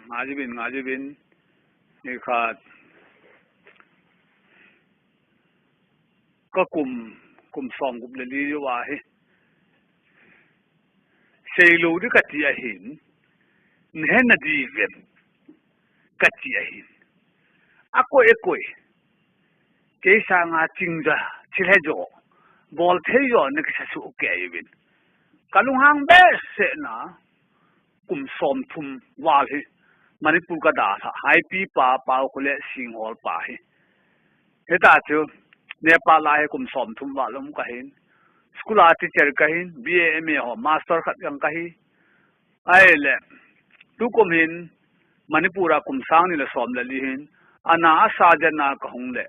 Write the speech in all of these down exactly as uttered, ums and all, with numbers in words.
Ngaiuvin, ngaiuvin. Nikhat ka kum, kum som gup le li jou ahi. Seilou di kati ahin, nahe nadiu vem kati ahin. Akoi, akoi. Kei sanga chingja, thilhe jo, bol thei jo nakisa soh kei uvin. Kalunghang behseh na, kum som thum val hi Manipur kadalhah, Haipi pa, Paokhulet Singhol pa hi. Hita chu, Nepal a hi kum som thum val um kahin. School a teacher kahin, B A, M A ho, master khat jong kahi. Ahile, tukum hin, Manipur a kum sang ni le som le li hin, ana asa jana kahung le.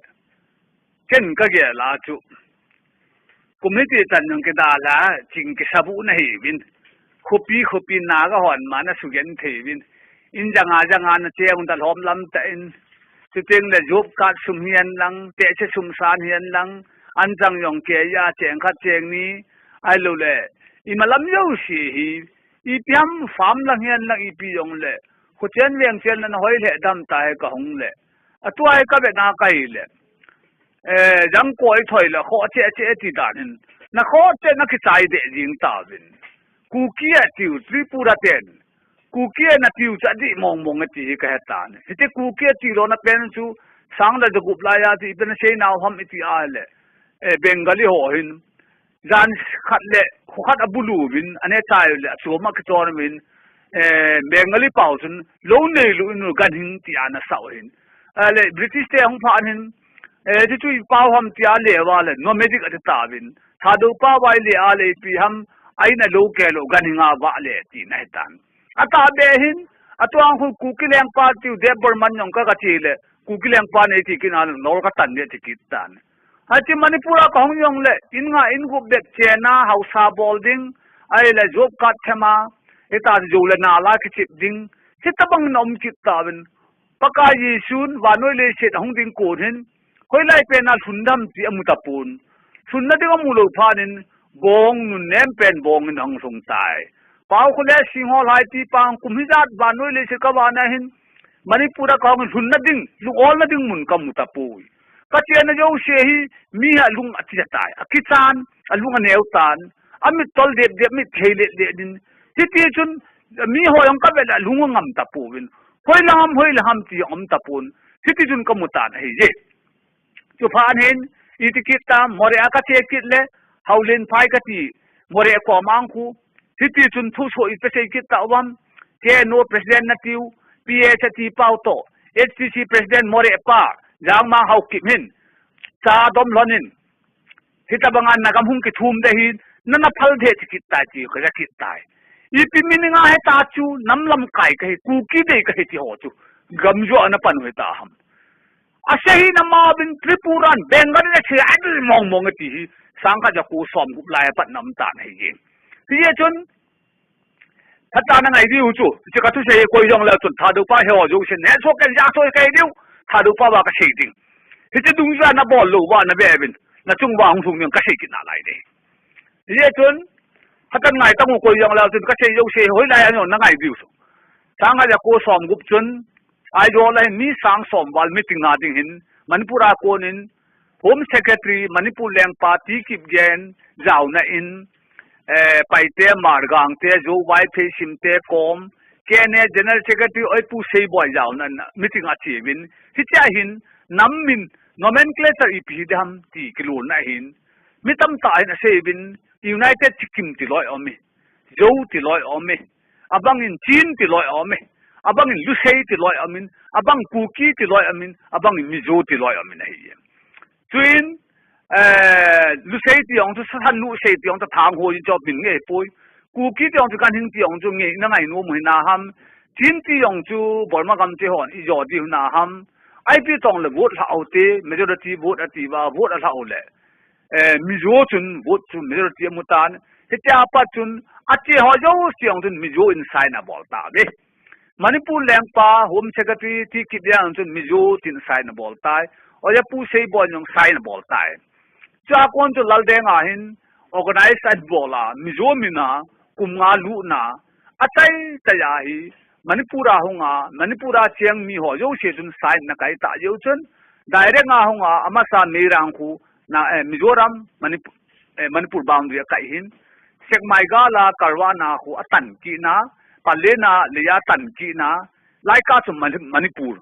Ken kagel a chu. Kum hiti chan jong kidalha, ching kisabu nahiuvin. Khopi, khopi Naga hon ma nasugenthei uvin. In janga janga nache ung dalhom lam tah in. Chuteng le job card sum hihen lang, tehse sum san hihen lang. Anchang jong keiya cheng khat cheng ni. Ahilouleh, imalam jouse hi. Ipi ham farm lang hihen lang ipi jong le. Khochen vengchen na nahoi lheh dam tahi kahung le. Atua hi kavet na kahile. Eh, jangkoi thoi le khoh cheh cheh ti dan hin. Nakhoh cheh nakichai deh jing tauvin. Kuki atiu, Tripura ten. Kuki natiu chu adih mong mong ati hi kahe tan. Hiti Kuki ati lona pen chu sang le jagup laiya ti pen seinau ham iti ahile. Eh, Bengali ho hin. Jan khat le, kho khat abulu uvin, ane chai le, achom akichon uvin, eh, Bengali pao chun, lou neilou in ganhing ti ana sao hin. Ahile, British te hung phat hin, eh, chuchu ipi pao ham tia le uva le, nomadic ati tauvin. Thadou pao vai le a le ipi ham, a in a lou kei lou ganhing a vah le tina hitan. Atahbeh hin, atuang khu Kuki lengpa tiu Debbarman jong ka kati le, Kuki lengpa nei ti kit na lol katan le ti kit tan. Hiche Manipur a kahung jong le, in nga in gup bep chena, haosa bol ding, ahile job card thema, hita jou le nal a kichip ding, hitabang in aum kit tauvin. Pakai Jesun, vannoi leiset ahung ding kon hin, hoilai pen a lhun dem ti amu tapon. Lhunna ding amu lou phat in, bong nunnem pen bong in ahung lhung tai. Paokhulet Singhol Haipi pa kum hijat vannoi leiset kavah na hin, Manipur a kahung lhunna ding, lung olna ding mun kamu tapoi. Kachena jouse hi, mi alung achi tai. Akichan, alung aneo tan. Amit tol dep dep, mit thei let let din. Hiti chun, mi ho jong kavet le alung angam tapouvin. Hoilang ham, hoilang ham ti jong um tapon. Hiti chun kamu tan ahije. Chuphat hin, iti kit tam, Moreh a kache kit le, Haulenphai kati, Moreh kom a khu, hiti chun thusoh ipi sei kit tauvam, K N O president natiu, P S ati pao toh, H T C president Moreh pa, Jangmang Haokip hin, cha dom lhon in, hitabang a nagam hung kithum de hin, nana phal de ti kit tai ti, kaja kit tai. Ipi meaning a heta chu, nam lamkai kahi, Kuki dei kahi ti ho chu, gam jo ana pan u heta ham. Ase hi nama bin Tripura in Bengal in ase adih mong mong ati hi sangkhat jako som gup lai apat nam tan hi jeng. Hijeh chun, thata na ngai diu chu, hiche kathusei koi jong le chun, Thadou pa he ho jouse, ne so ken ja so kai diu, Thadou pa va kasei ding. Hiche dungjuia nabol lou va nabe uvin, nachung va hung lhung ding kasei kit nalai de. Hijeh chun, hatan ngai tang u koi jong le chun, kasei jouse, hoilai a jong na ngai diu chu. Sangkhat jako som gup chun, Aizawl a hin mi sang som val meeting na ding hin, Manipur a kon in, Home Secretary, Manipur lengpa T Kipgen, jaona in, eh, Paite, Hmar, Gangte, Zou, Vaiphei, Simte kom, K N A General Secretary Oipu Seiboi jaona in, meeting ache uvin, hichea hin, nam min, nomenclature ipi hi diham ti kilolna hin, mi tamtah hin asei uvin, United Sikkim ti loi aume. Zou ti loi aume. Abang in Chin ti loi aume. Abang in Lusei ti loi aumin. Abang Kuki ti loi aumin. Abang in Mizo ti loi aumin ahi. Chuin, eh, Lusei ti jong chu Sasannusei ti jong chu thang ho in chop min ngei poi. Kuki ti jong chu Ganhing ti jong chu ngei na ngai nom u hi na ham. Chin ti jong chu Burma gam te hon i jo diu na ham. I P tong le vote lha u te, majority vote ati va, vote alha u le. Eh, Mizo chun vote chu majority amu tan. Hitia pat chun, ache ho jouse jong chun Mizo in sign abol tauve. Manipur lengpa Home Secretary T Kipgen chun Mizo tin sign abol tai. Oipu Seiboi jong sign abol tai. Chua kon chu Laldenga hin organize abol a, Mizo min a, kum nga lutna, achai chai a hi, Manipur a hung a, Manipur a cheng mi ho jouse chun sign ana kai tah jeh u chun, direct a hung a, amasa Moirang khu, na, eh, Mizoram, Manipur, eh, Manipur boundary a kai hin, Sekmai gal a Karwa na khu atan kit na, Pallel na lei a tan kit na, Laika chu Mani-, Manipur.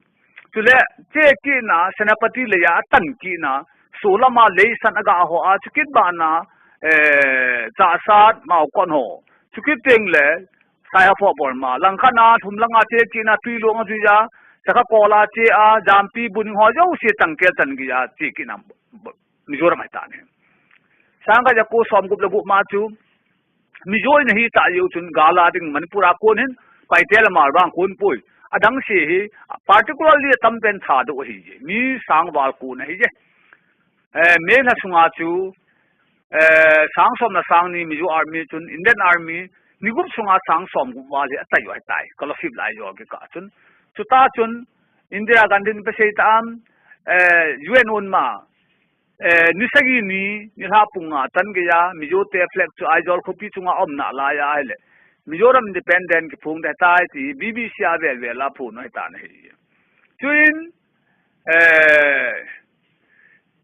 Chule, che kit na, Senapati lei a atan kit na, Solam a leisan aga ho a, chukit bana, eh, Chassad, Maokon ho. Chukit teng le, Saihapho Borma, langkhat na, thum langa che kit na, Twilong a jui a, Sakha Kol a che a, Jampi Buning ho, jouse tangkel tan gi a, che kit na, Mizoram ahi tan ahi. Sangkhat jako somgup le gup ma chu, Mizo in ahi tah jeh u chun gal a ding Manipur a kon hin, Paite le Hmar vang kon poi. Adang se hi, particularly atam pen Thadou ahi je. Mi sang val kon ahi je. Eh, May lha sunga chu, eh, sang som le sang ni Mizo Army chun Indian Army ni gup sunga sang somgup val hi atai u ahi tai. Kalaship lai jo kikah chun. Chuta chun Indira Gandhi in pe sei ta am, eh, U N un ma, eh, ni sagi ni, ni lha pung nga tan gei a, Mizo te flag chu Aizawl khopi chunga um nalai a ahile, Mizoram independent kiphong ding ahitai ti, B B C a vel vel a phon u ahi tan ahi. Chuin, eh,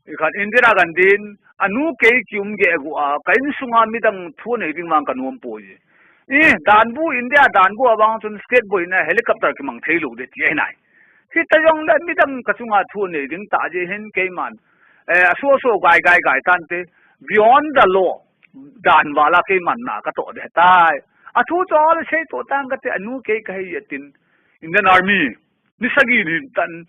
ikhat Indira Gandhi in, anu kei kium geh gu a, ka insunga midang thu nei ding vang ka nuam poi. I, danbu, India danbu a vang chun state boina helicopter kimang thei lou ding ti ahi nai. Hita jong le midang ka chunga thu nei ding tah jeh hin keiman, eh, aso so gai gai gai tante, beyond the law, dan val a keiman na ka toh ding ahitai. Athu chu ale sei toh tang kate anu kei ka hi atin. Indian Army, ni sagi ni tan,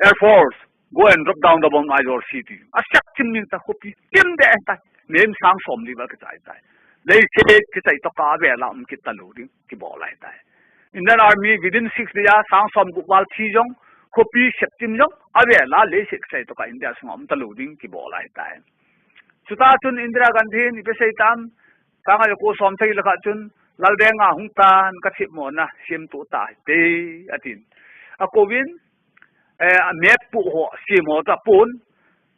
Air Force, go and drop down the bomb Aizawl City. Asek chim ning ta khopi, chim ding ahitai. Mihem sang som li val kichai tai. Leiset kichai toh kah a vel a um kit talou ding, kibol ahitai. Indian Army within six day a sang somgup val thi jong, khopi sep chim jong, avel a leiset kichai toh kah India sunga um talou ding, kibol ahitai. Chuta chun Indira Gandhi in ipi asei tam, sangkhat jako som sagi le khat chun, Laldenga hung tan ka themmo na, sem to ta te, atin. Akouvin, eh, a map pu ho, sem ho ta pon,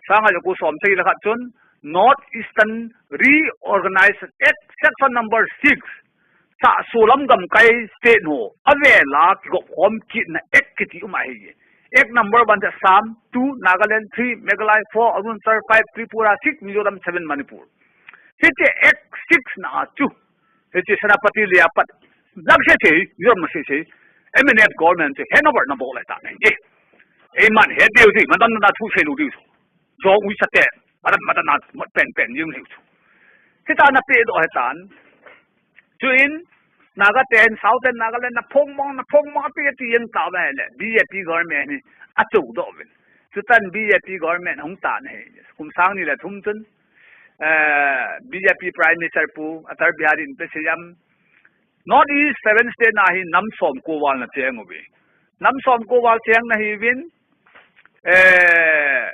sangkhat jako som sagi le khat chun, North Eastern Reorganization Act, section number six, Chahsolam gamkai state ho, avel a kigop khom kitna act kiti um ahi. Act number one chu Assam, two Nagaland, three Meghalaya, four Arunachal, five Tripura, six Mizoram, seven Manipur. Hiche Act six na chu, hiche Senapati lei a pat, dak se se, Mizoram se se, M N F government chu handover na bol ahitai. Eh, eiman he deu ji, madan na thu se lu diu. Jo ui sa te, madan madan na mat pen pen jing hiu chu. Hita na pe doh ahitan. Chuin, Naga ten, Southern Nagaland, na phong mong, na phong mong, api ati yen ta ba le, B J P government hi, achou doh uvin. Chutan B J P government hung tan ahi, kum sang ni le thum chun, eh, B J P Prime Minister Pu Atal Bihari in pe sei am, North East seven state na hi nam som ko val na cheng uve. Nam som ko val cheng na hi uvin, eh,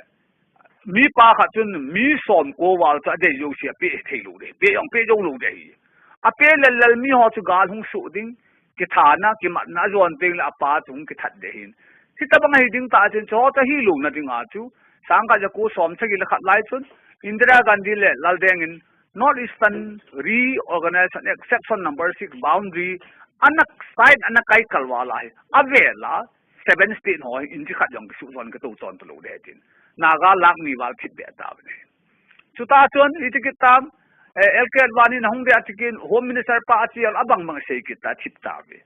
mi pa khat chun mi som ko val chu adei jouse ape thei lou ding, pe jong pe jong lou ding ahi. Ape lel lel mi ho chu gal hung suh ding, kithana, kimatna ajon teng le apa chu hung kithat ding ahin. Hitabang ahi ding tah chun chu ho chu ahi louna dinga chu, sangkhat jako som sagi le khat lai chun, Indira Gandhi le Laldeng in North Eastern Reorganization Act section number six boundary ana sign ana kai kal val ahi. Avel a, seven state ho, inchi khat jong kisuh chon kitou chon talou ding tin. Naga lak ni val thip be ta ve. Chuta chun, iti kit tam, eh, L K Advani in ahung ding ati kit in, Home Minister pa achi a abang bang sei kit ta, thip ta ve.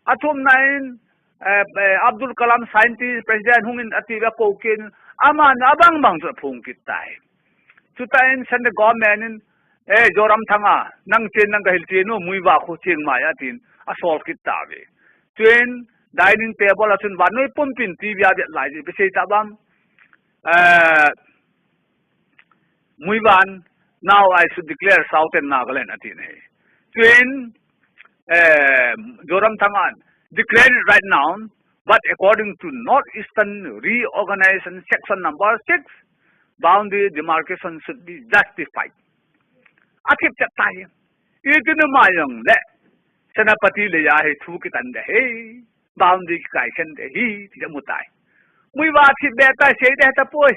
Athumna in, eh, eh, Abdul Kalam scientist, President hung in ati ve kou kit in, aman abang bang chu aphong kit tai. Chuta in, Central Government in, eh, Zoramthanga, nang chen nang kahil chen u, Muivah khu Chiang Mai a tin, asol kit ta ve. Chuin, dining table a chun vannoi pumpin T V a vet lai ji, pe sei ta bam. Eh, Muivah in, now I should declare Southern Nagaland, ati na hi. Chuin, eh, Zoramthanga in, declare it right now, but according to North Eastern Reorganization Section number six, boundary demarcation should be justified. Athip chet tai. Iti nu ma jong le, Senapati lei a hi thu kitan ding ahi. Boundary kikaisan ding ahi, ti amu tai. Muivah thip be tai sei ding tapoi.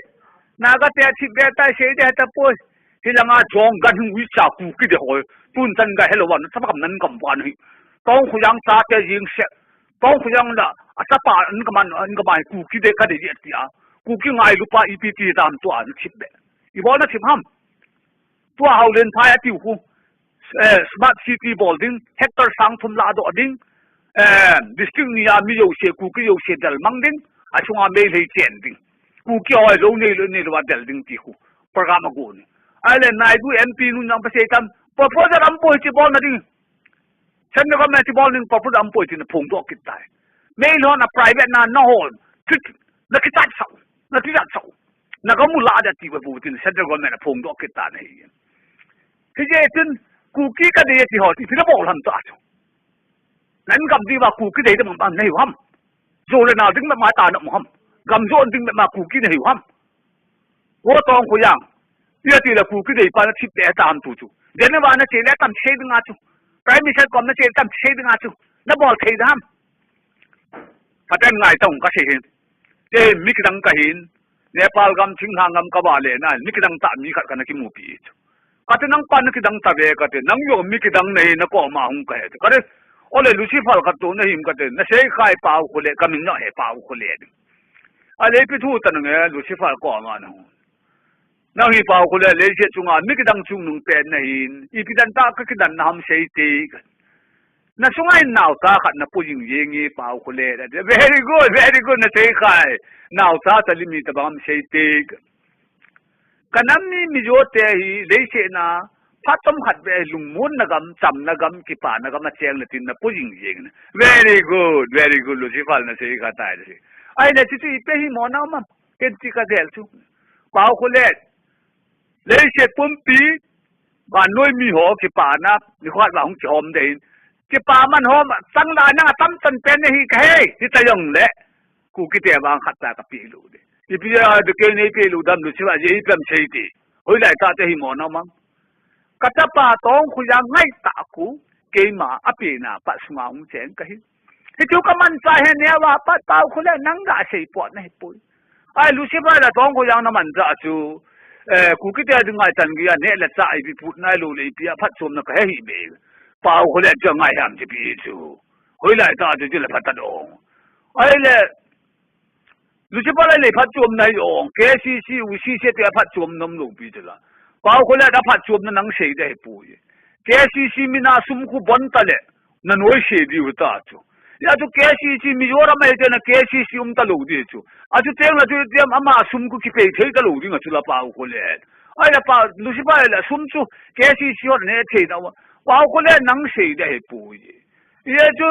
Naga te thip be tai sei ding tapoi. Hilanga jong gan hung ui cha ku ki ding hoi. Tun chan ga hello wan, sa kam nan kam wan hi. Tong khu yang cha te jing se. Tongkhoyang la, achapa, an kaman, an kaman, Kuki dei, kadei dei tia. Kuki ngailupa ipi ti dam tua, na thip be. Ipi bolna thip ham. Tua Haulenphai atiu khu, eh, smart city bol ding, hectare sang thum ladoh ding, eh, district ni a mi jouse, Kuki jouse delmang ding, achunga Meitei chen ding. Kuki ho lou nei lou, nei lou a del ding ti khu. Program agon. Ahile Naidu M P nu nang pasei tam, proposal aum poi ti bolna ding. Central government ti bol ding proposal aum poi ti na phongdoh kit tai. Meitei hon a private na, na hon. Kit, na kichat sao. Na kichat sao. Na gamu la da ti ba bu tin central government a phongdoh kit ta na hi. Hijeh chun Kuki kadei ti ho ti, ipi na bol ham ta chu. Nan gam ding uva Kuki dei ding bang nahiu ham. Jo le nal ding ma ta na um ham. Gam jo ding ma Kuki nahiu ham. O Tongkhoyang. Iti le Kuki dei pa na thip be tam tu chu. Dei na ba na che le tam che ding a chu. Prime Minister kom na che tam che ding a chu. Na bol thei dam. Phaten ngai tong ka sei hin. Te mi kidang ka hin. Nepal gam thinglhang gam ka va le na. Mi kidang ta mi khat ka na kimupi chu. Kati nang pa na kidang ta ve kati. Nang jong mi kidang nahi na koma hung ka he. Kati. Ole Lucifer kati na him kati. Na sei khai Paokholet ka min na he Paokholet. Ahile ipi thu ta nang e Lucifer koma na hung. Nang hi Paokholet leiset chunga mi kidang chungnung pen nahin, ipi dan ta ka kidan na ham sei te. Na sunga hin naocha khat na pu jing jing e Paokholet. Very good, very good, na sei khai. Naocha ta li mi ta bang ham sei te. Ka nam mi Mizo te hi leiset na, phat chomkhat be lungmon na gam, chamna gam, kipana gam a cheng le tin na pu jing jing na. Very good, very good, Lucifer na sei kha tai le. Ahile chuchu ipi hi mo na ma. Ken ti ka gel chu. Paokholet. Leiset pumpi. Vannoi mi ho kipana. Nikhat va hung kihom dei. Kipa man hom. Chang la nang atam chan pen hi ka he. Hita jong le. Kuki te vang khat ta ka pi lu de. Ipi a de kei nei pi lu dam lu chi va je ipi am sei ti. Hoilai ta te hi mo na mang. Ka chapa Tongkhoyang ngai ta ku, keima a pi na pa sunga hung cheng ka hi. Hichu ka man cha he ne va pa Paokholet nang ga sei pot na hi poi. Ai Lucifer la Tongkhoyang na man cha chu, eh, Kuki te ding ngai chan gi a ne le cha ipi put nai lo le ipi a phatchomna ka he hi be. Paokholet chu ngai ham ti pi chu. Hoilai ta chu ti le phat ta dong. Ahile, Lucifer le phatchomna hi ong, K C C, U C C te phatchomna um lo pi te la. Paokholet a phatchomna nang sei de hi poi. K C C mina sum khu bon ta le, na noi se diu ta chu. Ya chu K C C Mizoram a hi te na K C C um ta lo di chu. A chu teng la chu tiam ama sum khu kipei thei ta lo ding a chu la Paokholet. Ai la pa, Lucifer la sum chu K C C hon ne thei na wa. Paokholet nang sei de hi poi. Ye chu,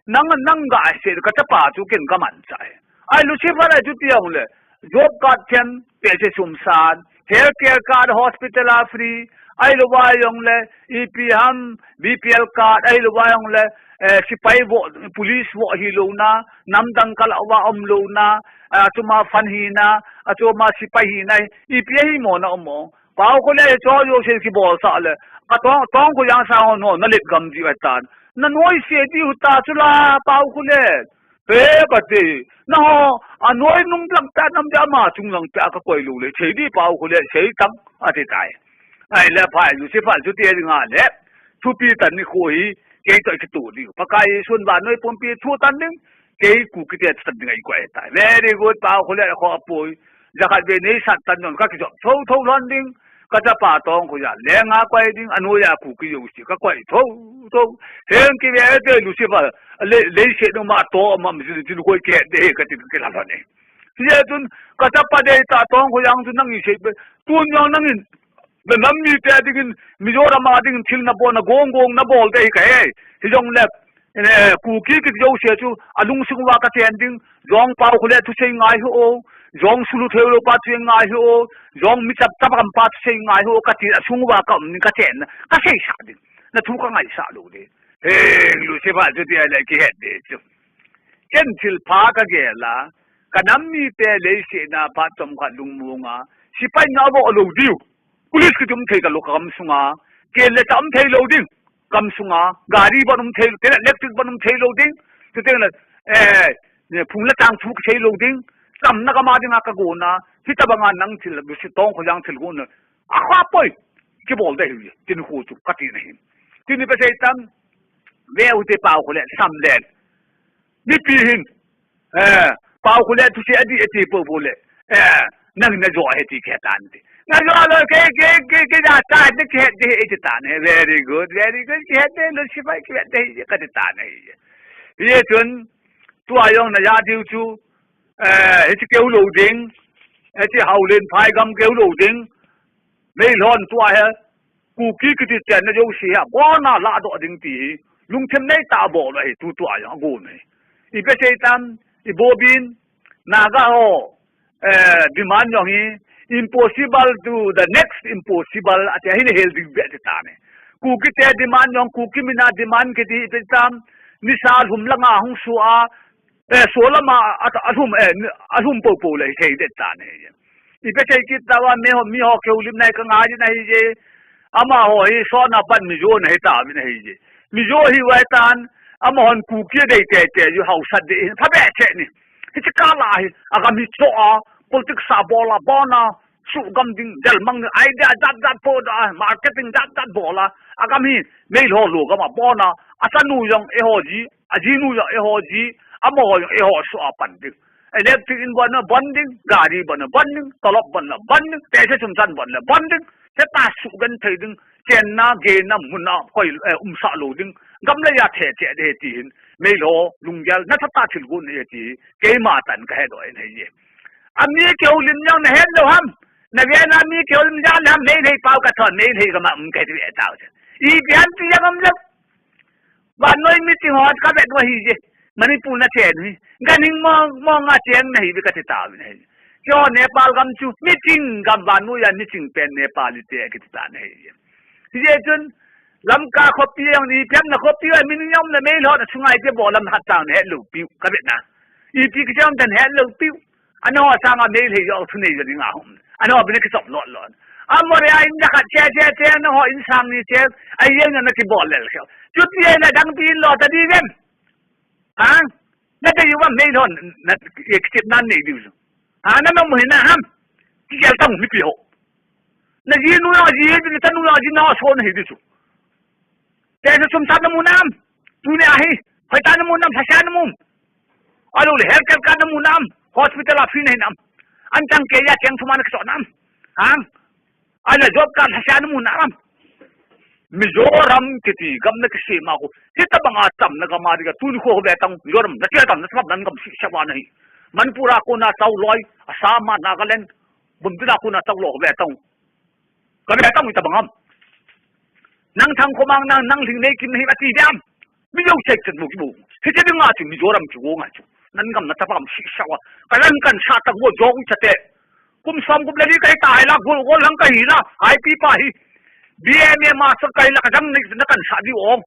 nang, nang ga se ka chapa chu ken ka man cha e. Ai Lucifer a chu ti jong le, job card them, pe se sum san, health care card, hospital a free, ai lo va jong le, E P M, B P L card, ai lo va jong le, eh, sipai vo, police vo hi lo na, namdang ka la va um lo na, eh, achuma fan hi na, achuma sipai hi na, ipi hi mo na um mo. Paokholet cho yo se ki bol sa le. Ka Tong, Tongkhoyang sa ho no, na let gam di ai tan. Na noi se diu ta chu la, Paokholet. He, ka ti. Na ho, a noi nung lang ta nam dia ma chung lang ta ka koi lu le. Sei di Paokholet, sei tang, a ti tai. Ai le phai, Lucifer chu ti nga le. Thupi tan ni khu hi, kei to ki tu di. Pakai sun ba noi pumpi thu tan ding. Kei Kuki te tan ding ai koi tai. Very good, Paokholet kho apoi. Jakhat be nei sat tan non ka ki jop. Tho, tho lon ding. Ka chapa Tongkhoyang, lenga koi ding, a noiya Kuki jouse, ka koi tho, tho. Heng ki ve te Lucifer, le, leiset nung ma to, ma mi sin, sin koi ke de, ka ti ki la lon e. Ye tun, ka chapa de ta Tongkhoyang tun nang i se be, tun jong nang in, be nam mi te dingin, Mizoram a ding thil na bol na gong gong na bol de ka he. Hi jong le, Eh, Kuki kiti jouse chu, a lungsung uva ka chen ding, jong Paokholet thusei ngai ho, jong sulu thei lou pa thusei ngai ho, jong mi chap chap kam pa thusei ngai ho, ka ti a sung uva ka um ding ka chen, ka seisa ding. Na thu ka ngaisa lou ding. Heng Lucifer chu ti a le ki het ding chu. Ken thil pha ka gel a, ka nam mite leiset na phat chomkhat lungmong a, sipai na vo lou diu. Police kiti um thei ta lou ka gam sunga, kel le ta um thei lou ding. Gam sunga, gari ban um thei, te le electric ban um thei lou ding. Chuteng le, eh, ne, phung le chang thu thei lou ding. Chamna gam a dinga ka gona, hitabanga nang thil, Lucifer Tongkhoyang thil gona. A kha poi, ki bol de hi, tin khu chu, ka ti na hi. Tin ni pa sei tam, ve u te Paokholet, sam len. Mipi hin, eh, Paokhulen thusei adih ati popo le, eh, nang najo ahi ti kihe tan ti. Najo lou, kei, kei, kei, kei ja ta, ti kihe, ti he ti tan ahi. Very good, very good, kihe te lou, sepai kihe te, kati tan ahi. Hijeh chun, tua jong naja diu chu, eh, hiche keu lou ding, hiche Haulen phai gam keu lou ding, Meilhon tua hi, Kuki kiti chenna jouse hi, abona ladoh ding ti hi, lungthim neitah a bol u ahi, tu tua jong agon ahi. Ipi asei tam, ibobin, Naga ho, eh, demand jong hi, impossible to the next impossible, ati ahi, nahel ding beh ati tan ahi. Kukite demand jong, Kuki mina demand kiti, ipi tam, nisa lhum langa hung su a, eh, solam a, a, alhum, eh, alhum popo le, hithei det tan ahi. Ipi asei kit tauva, mi ho, mi ho kihoulimna hi kangai jin ahije. Amaho hi sotna pan Mizo ana hi tauvin ahije. Mizo ahiuva hitan, amahon Kuki adei teitei u, haosat ding ahin, phabeh cheh ni. Hiche kah a hi, agam hi choh a, politics a bol a, abona, suhgam ding, delmang ding, idea jat jat podoh a, marketing jat jat bol a, agam hi, Meilhon lou gam a abona, achanu jong eiho ji, ajinu jong eiho ji, amaho jong eiho soh a pan ding. Electric in bon a bon ding, gari bon a bon ding, tolop bon a bon ding, paisa chomchan bon a bon ding, hita suhgenthei ding, chenna, gena, mun a, koi, eh, umsah lou ding, gam le ja the cheh ding ahi ti hin, Meilhon lunggel, nathatah a thil gon ahi ti, keima tan kahedoh in ahije. Ami kihoulim jong nahet lou ham, navet na mi kihoulim jong le ham, Meitei pao kathon, Meitei gam a um kati ve tau chu. Ipi ham ti jong umlou. Vannoi meeting ho kavet u ahije. Manipur nachen u hi. Ganhing mong, mong a cheng nahiuve kati tauvin ahi. Keiho Nepal gam chu meeting gam, vannoi a meeting pen Nepali te kiti tan ahije. Hijeh chun Lamka khopi jong ni, ipi ham na khopi a min jong na, Meilhon a sungai te bol lam hat chang nahet lou piu kavet na. Ipi kichom tan het lou piu. Anaho sanga Meitei jong thunei jo ding ahum. Anaho bina kichop lot lot. Amore a in ja khat che che che, anaho in sang ni che, a yen na kibol lel keu. Chuti a na dang pi in lo ta di ven. Ha? Nadei u ham Meilhon, na, ye kichep nan nei diu. Ha, nanom u hi na ham. Kigel tang mipi ho. Najinu jong ji, nachanu jong ji, naso nahi di chu. Paisa chomchan namu nam. Tuni a hi. Hoitah namu nam, lhacha namu. Ahilouleh health card namu nam. Hospital a free nahi nam. Anchang keiya cheng thum a nakichoh nam. Ha? Ahilouleh job card lhacha namu nam. Mizoram kiti gam nakisem a khu. Hitabang a chamna gam a ding a tuni khu ve tang, Mizoram nache tam, nasam nan gam sisa va nahi. Manipur a kona Chaoloi, Assam a, Nagaland, Bumdila kona Chaoloi khu ve tang. Ka ve tang hitabang ham. Nang Thangkhomang nang, nang Lhingneikim nahi ati diam. Mizo chek chet mu kibu. Hiche dinga chu Mizoram chu go nga chu. Nan gam na chapang sisa va. Ka nan kan sa tak vo jong chate. Kum som gup le li kahi ta hai la, gol, gol lang kahi la, I P pa hi. B M A master kahi la, ka jang ni na kan sa di ong.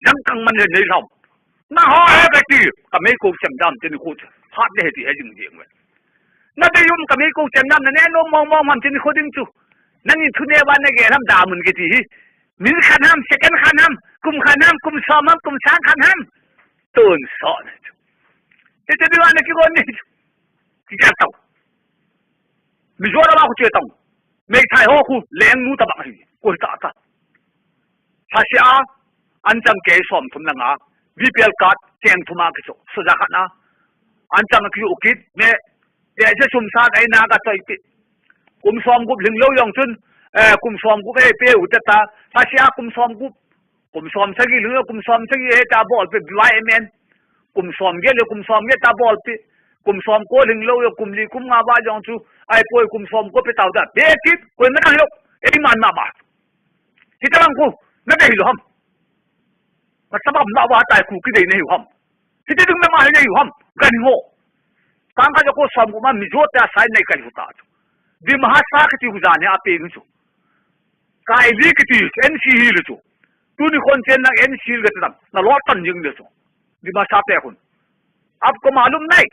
Jang kang man le nei lam. Na ho he ka ti, ka mei ko chem dam te ni khu. Hat le he ti he jing jing we. Nadei um, ka mei ko chem dam na ne nom mong mong ham te ni khu ding chu. Nangin thu ne va na ge lam da mun kiti hi. Min khan ham, second khan ham, kum khan ham, kum som ham, kum sang khan ham. Tun so na chu. Te te bi va na ki go ni chu. Kigel tau. Mizoram a khu che tong. Meitei ho khu lengnu tabang ahi. Koi tah tah. Lhacha a, anchang kei som thum langa, B P L card cheng thum a kichoh. Soja khat na. Anchang kiu kit, me, te je sum sa dai na ka choi pi. Kum som gup lhinglou jong chun, eh, kum som gup ei pe u te ta. Lhacha a kum som gup. Kum som sagi lhinglou, kum som sagi he ta bol pe B Y M N. Kum som get le kum som get ta bol pe. Kum som ko lhinglou, kum li kum nga va jong chu. Ai poi kum som ko pe tau ta. Pe kit, koi na kan lo. Ei man na ba. Hitabang khu, nadei lou ham. Masabam na va tai khu kidei nahiu ham. Hiti ding na ma hi nahiu ham. Ganhing ho. Tang khat ko som gup ma Mizo te a sai nei kai hu ta chu. Dima Hasao kiti hu jan hi a pe nu chu. Kai li kiti N C Hill chu. Tuni khon chen nang N C Hill kati dam. Na lo tan jing le chu. Dima Hasao pe khun. Aapko maloom nahi.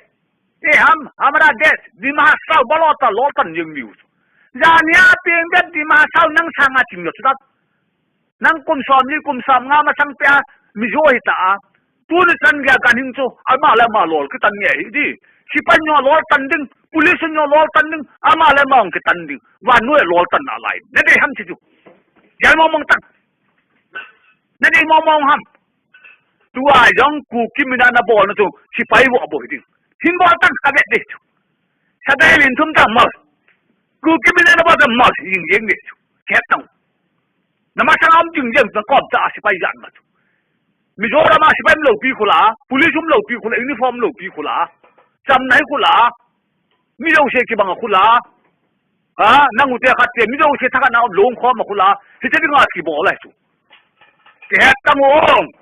Ye hum, hamara desh, Dima Hasao bol ta lo tan jing le chu. Jan hi a pe bet Dima Hasao nang sanga ching le chu ta. Nang kum som li kum som nga masang pia Mizo hi ta a. Tuni chan gei a ganhing chu, ama le ama lol kitan nge hi di. Sipai nyo lol tan ding, police nyo lol tan ding, ama le ama ong kitan ding. Vannoi lol tan na lai. Nadei ham ti chu. Gel mong mong tan. Nadei mong mong ham. Tua jong Kuki mina nabol na chu, sipai vo vo hi ding. Hin bol tan ka vet ding chu. Sadai lin thum ta mal. Kuki mina nabol ta mal, ing ing ding chu. Ket tang. Nama sang am jing jing ta kom ta sipai jan ma chu. Mizoram a sipai um lou pi khu la, police um lou pi khu la, uniform lou pi khu la. Cham nai khu la. Mi jouse kibang a khu la. Ha, nang u te khat te, mi jouse thakhat na um lou khom a khu la. Hiche dinga kibol lai chu. Kihet tang u,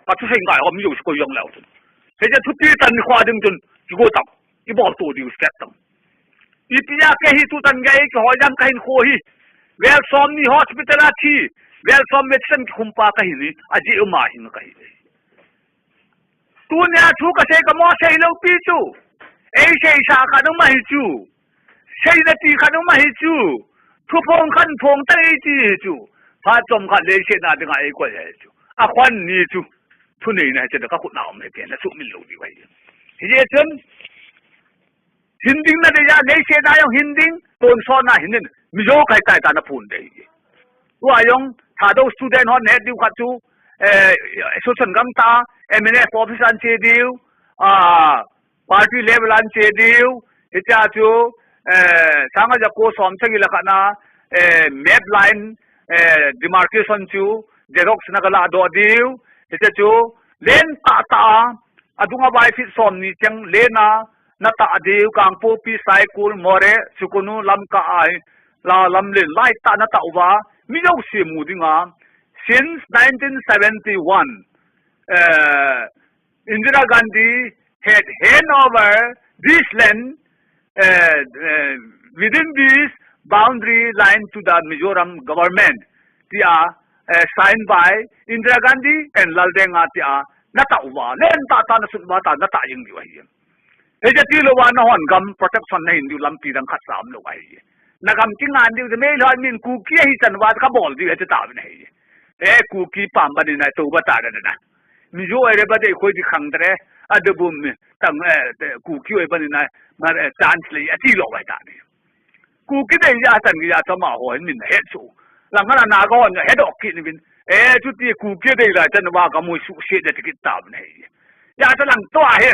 ka thusei ngai u, mi jouse koi jong leu chun. Hiche thupi tan ni khua ding chun, kigo tang. Kibol to diu sket tang. Ipi a kei hi tutan gei, kihoi jam kahin khu hi. Vel som ni hospital a thi. Vel som vet san kikhum pa kahi ni, ajeh u ma hin kahi. Tunia thu kasei kamo sei lou pi chu. Ei seisa khat um ahi chu. Seina ti khat um ahi chu. Thuphong khat phong ta ei ti hi chu. Phat chomkhat leiset na dinga ei koi ahi chu. Akhon ni chu. Thuneina hiche ka khut na um hi pen na sumil lou diu ahi. Hijeh chun. Hin ding nadei a, leiset na jong hin ding, tonsot na hin ding, Mizo kahi tai ta naphon dei. Tua jong, Thadou student hon het diu khat chu, eh, association gam ta, M N F office a che diu, ah, party level a che diu, hitia chu, eh, sang a ja ko som sagi la khat na, eh, map line, eh, demarcation chu, xerox na ka la doh diu, hitia chu, len tah tah a, adung a vai feet som ni cheng len a, natah diu, Kangpokpi, Saikul, Moreh, Sukonu, Lamka a, la lamlen lai tah natah uva, mi jouse mu dinga, since nineteen seventy-one, eh, Indira Gandhi had hand over this land, eh, eh, within this boundary line to the Mizoram government, tia, eh, signed by Indira Gandhi and Laldenga tia, natah uva, len tah tah nasut uva ta, natah jing diu ahi. Hiche tilou va nahon gam protection nahin diu lampi dang khat sa um lou ahi. Nagam kingan diu, meilhei min Kuki ahi chan uva kabol diu, hiche tauvin ahi. Eh, Kuki pam bani na tou ba ta da na. Mizo ere ba dei khoi di khang dre, adabum mi, tang, eh, te, Kuki oi bani na, mar, eh, chance lei, ati lou vai ta ni. Kuki dei ja tan ja chama ho hin min het su. Lang kana Naga hon het ok ki ni bin. Eh, chuti Kuki dei la chan uva ka mui su se de tikit ta ne. Ja ta lang to a he.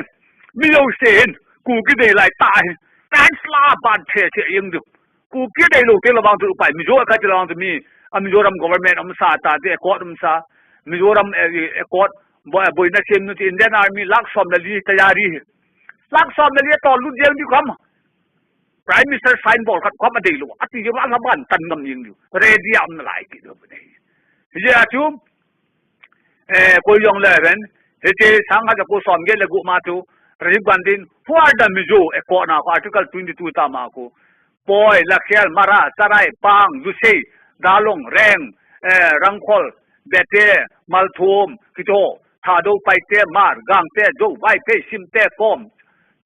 Mi lo se hin. Kuki dei lai ta he. Chance la ban the che yeng du. Kuki dei lou te la vang chu upai, Mizo ka ti la vang chu mi, a Mizoram government um sa ta, ti accord um sa, Mizoram, eh, accord, bo-, boina sem nu ti Indian Army lakh som le li tayari hi. Lakh som le li tol lut jeng di kham. Prime Minister sign bol khat kham adei lou, ati je ba la ban tan ngam jeng di. Ready am na lai ki do ne. Hijeh a chu, eh, koi jong le ven, hiche sang khat ja ko som get le gup ma chu, Rajiv Gandhi in, who are the Mizo, eh, accord na ko, Article twenty-two ta ma ko. Poi, Lakhel, Mara, Sarai, Pang, Lusei, Dalong, Reng, eh, Rangkhol, Bete, Malthum, kiti ho, Thadou, Paite, Hmar, Gangte, Zou, Vaiphei, Simte, Kom,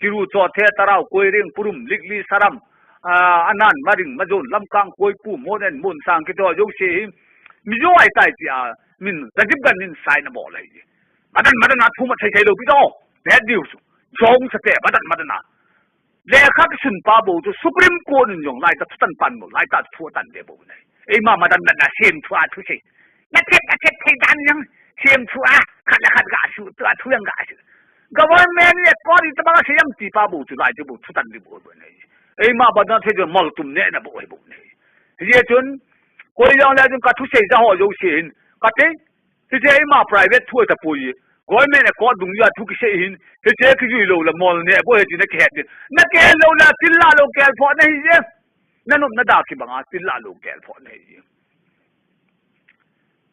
Tiru, Chothe, Tarao, Koiring, Purum, Likli, Saram, ah, Anan, Maring, Majon, Lamkang, Koipu, Monen, Monsang, kiti ho jouse hi, Mizo ahitai tia, min, Rajiv Gandhi in sign abol ahi. Madan, madan a thu ma thei thei lou pi to, het diu chu, jong sa te, madan, madan a. Lekha kisun pa bou chu Supreme Court in jong lai ta thutan pan bou, lai ta thu tan de bou ne. Eima madan na sem thu a thu sei. Na chet, na chet thei dan jong sem thu a, khat le khat ga su, tua thu jong ga su. Government ye court i ta ba sem ti pa bou chu lai chu bou thutan de bou ne. Eima madan thei jong mol tum ne na bou bou ne. Ye chun, koi jong le jong ka thu sei ja ho jouse hin, ka te, Hiche eima private thu ahi tapoi. Government accord dungjui a thu kisei hin. Hiche kijui lou le mol ne bou hi ti na kihet ding. Na kihet lou le thil lah lou kel phoh nahi je. Na nop na da kibang a thil lah lou kel phoh nahi je.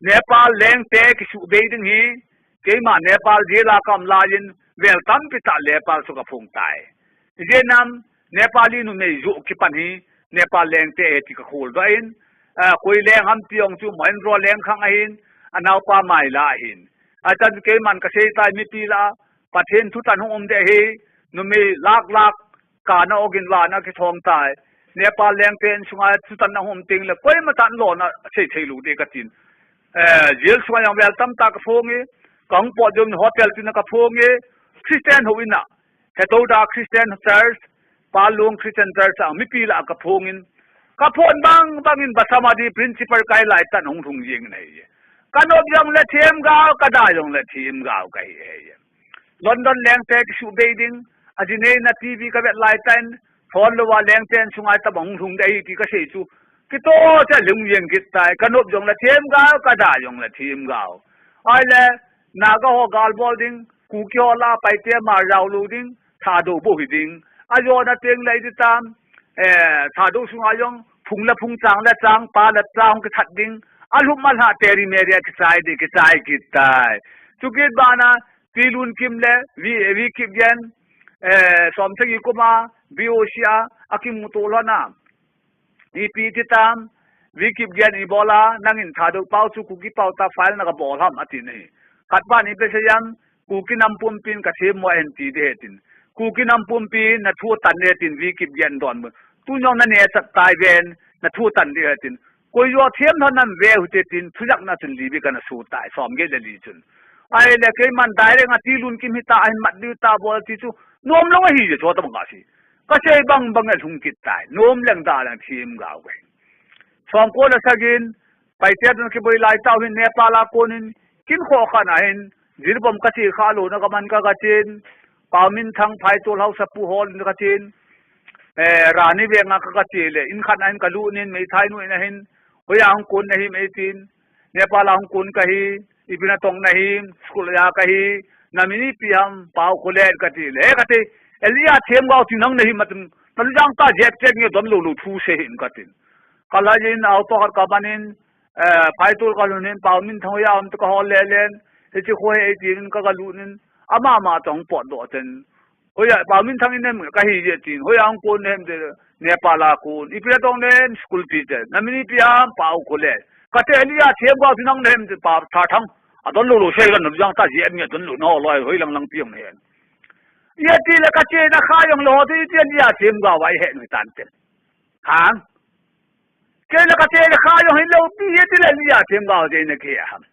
Nepal lengte kisuh bei ding hi. Keima Nepal jail a ka um lai in vel tampi tah Nepal sung ka phong tai. Ijeh inem Nepali numei joh kipan hi Nepal lengte ahi ti ka khol doh in, ah, koi leng ham ti jong chu Mahendra leng khang ahin, anaopa Maila ahin. Achan keiman ka sei tai mipi lah a, Pathen thutan hung um ding ahi, numei lakh lakh kana ogin vana kithong tai. Nepal lengte insunga thutan ahung um teng le koima chan lona sei thei lou ding ka tin. Eh, jail sunga jong vel tamtah ka phong e, ka hung pot jong hotel tina ka phong e, Christian houin a, Hetoda Christian Church, Palung Christian Church a mipi lah a ka phong in, ka phong bang bang in Basamadi principal kai lai tan hung lhung jeng in ahi. Ka nop jong le themgao, ka da jong le themgao kahi e. London lengte kisuhbei ding, ajinei na TV ka vet lai tan, phone louva lengte insunga tabang hung lhung ding ahi ti ka sei chu. Kitoh cha lhung jeng kit tai, ka nop jong le themgao, ka da jong le themgao. Ahile, Naga ho gal bol ding, Kuki ho lah a Paite ma jao lou ding, Thadou bou hi ding. Ajona teng le iti tam, eh, Thadou sunga jong, phung le phung chang le chang, pa le cha hung kithat ding. Alhum alha teri meri a kichai ding, kichai kit tai. Chukit bana, Tilunkim le, V, V Kipgen, eh, Somthang i kum a, BOC a, akimuto lhon a. Ipi ti tam, V Kipgen ibola, nangin Thadou pao chu Kuki pao tah file na kabol ham ati nahi. Khat pan ipi asei em, Kuki nam pumpin ka themmo ahi tin ti ding ahi tin. Kuki nam pumpin na thu atan ding ahi tin V Kipgen donbut. Tun jong na ne chat tai ven, na thu atan ding ahi tin. Koi jo them lhon nam ve u hite tin, thujak na chun li bik ana so tai, som get le li chun. Ahile keiman direct a Tilunkim hita, ahin mat diu ta bol ti chu, nom lou ahi je chu tabang ka sei. Ka sei bang bang a lhung kit tai. Nom leng da leng themgao kahi. Somko le sagin, Paite tun kiboi lai tah u hin Nepal a konin, kin kho khan ahin, Jiribam ka che kha lou na ka man ka ka chen, Paominthang Phaitol Haosapu hol in ka chen, eh, Rani Veng a ka ka che le, in khat ahin ka lut in, meithai nu in ahin, hoiya hung kon na him eitin, Nepal a hung kon kahi, ipi natong nahim, school a kahi, namin ipi ham, Pao Kholet kati le, he kati, Elijah Themgao ti nang nahim atin, nalu jang ta jep jep nge don lou lou thu sei hih in katin. Kalhai in auto khat kaman in, eh, Phaitol kalhun in, Paominthang hoiya um ti kahol le len, hiche kho hi eitin ka kalut in, ama ma tong potdoh ten. Hoiya, Paominthang in nem kahi je tin. Hoiya hung kon nem te Nepal a kon. Ipi natong nem school teacher. Namin ipi ham Pao Kholet. Kati Elijah Themgao ti nang nem te pa tha thang. Adon lou lou sei kan jang ta je mi adon lou no loi hoi lang lang piang hen. Iti le ka che na kha jong lou ti iti Elijah Themgao vai he nu tan te. Hang. Kei le ka che le kha jong hin lou pi iti le Elijah Themgao je na ke ham.